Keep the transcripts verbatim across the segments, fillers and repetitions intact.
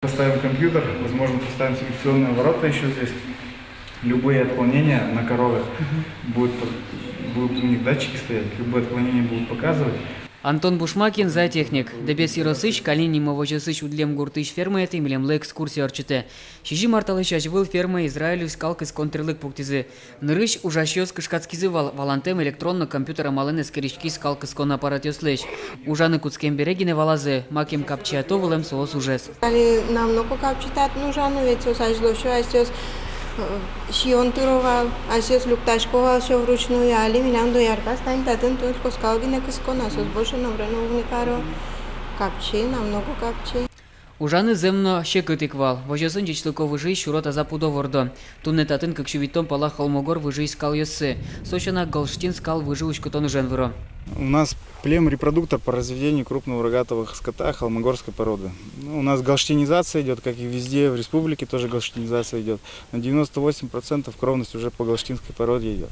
Поставим компьютер, возможно, поставим селекционные ворота ещё здесь. Любые отклонения на коровах будут, будут у них датчики стоять, любые отклонения будут показывать. Антон Бушмакин, зоотехник. Дэбес ёросысь Калинин нимо возёсысь Удлем гуртысь фермаетӥ милемлы экскурсия ортчытэ. Сизьым ар талэсь азьвыл фермае Израильысь скал кыскон тӥрлык пуктӥзы. Нырысь ужасьёс кышкатскизы вал, валантэм электронно компьютер амалэн эскериськись скал кыскон аппаратъёслэсь. Ужаны кутскем бере гинэ валазы, макем капчиято вылэм соос ужез. Али намного капчи татын ужаны, ведь соос азьло ещё асьсэос, э, сиён тыро вал, асьсэос люктасько вал всё вручную, али милям дояркаос тани татын только скал гинэ кыско на, соос больше номре но уг ни каро. Капчи, намного капчи. Ужаны зэм но секыт ик вал. Возёсын ӟечлыко выжыысь сюро таза пудо вордо. Туннэ татын кык сю витьтон пала холмогор выжыысь скалъёссы. Со сяна гольштин скал выжы уськытон ужен выро. У нас племрепродуктор по разведению крупного рогатого скота холмогорской породы. Ну, у нас гольштинизация идёт, как и везде в республике, тоже гольштинизация идёт. На девяносто восемь процентов кровность уже по гольштинской породе идёт.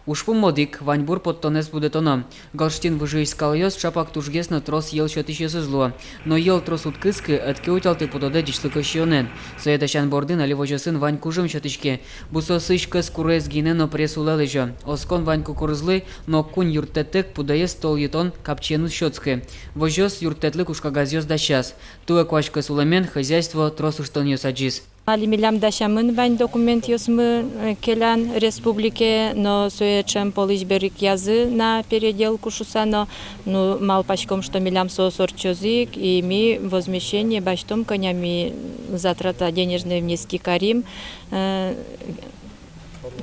Ужпум одӥг: ваньбур поттонэз будэтоно. Гольштин выжыысь скалъёс чапак тужгес но трос йӧл сётӥсьёсыз луо. Но йӧл трос уд кыске, ӧд ке утялты пудодэ ӟечлыко сиёнэн. Сое дасян бордын али возёсын вань кужым сётӥське. Бусыосысь кӧс куроез гинэ но пресс улэ лэзё. Оскон вань кукурузлы, но куинь юрттэтэк пудоез толйытон капчиен уз сётскы. Возёс юрттэтлы кушкагазъёс дасяз. Туэ куазь кӧс улэмен хозяйство трос ыштонъёс адӟиз. Али милям дасямын вань документъёсмы, э, келян республике, но сое ӵем полысь берыкъязы на переделку шуса но, ну, малпаськом, что милям соос ортчозы ик, и ми возмещение басьтом, кӧня ми затрата денежные внески карим, э,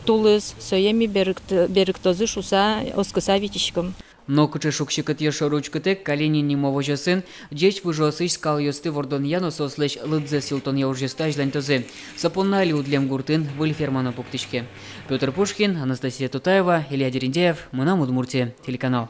тулыс, сое ми берыкт-, берыктозы шуса, оскыса витиськом. Но кыӵе шуг-секытъёс шоры учкытэк, Калинин нимо возёсын ӟеч выжыосысь скалъёсты вордонъя но соослэсь лыдзэс сӥлтонъя ужъёсты азьланьтозы. Со понна али Удлем гуртын выль ферма но пуктӥське. Пётр Пушкин, Анастасия Тутаева, Илья Дерендяев, «Мынам Удмуртие» телеканал.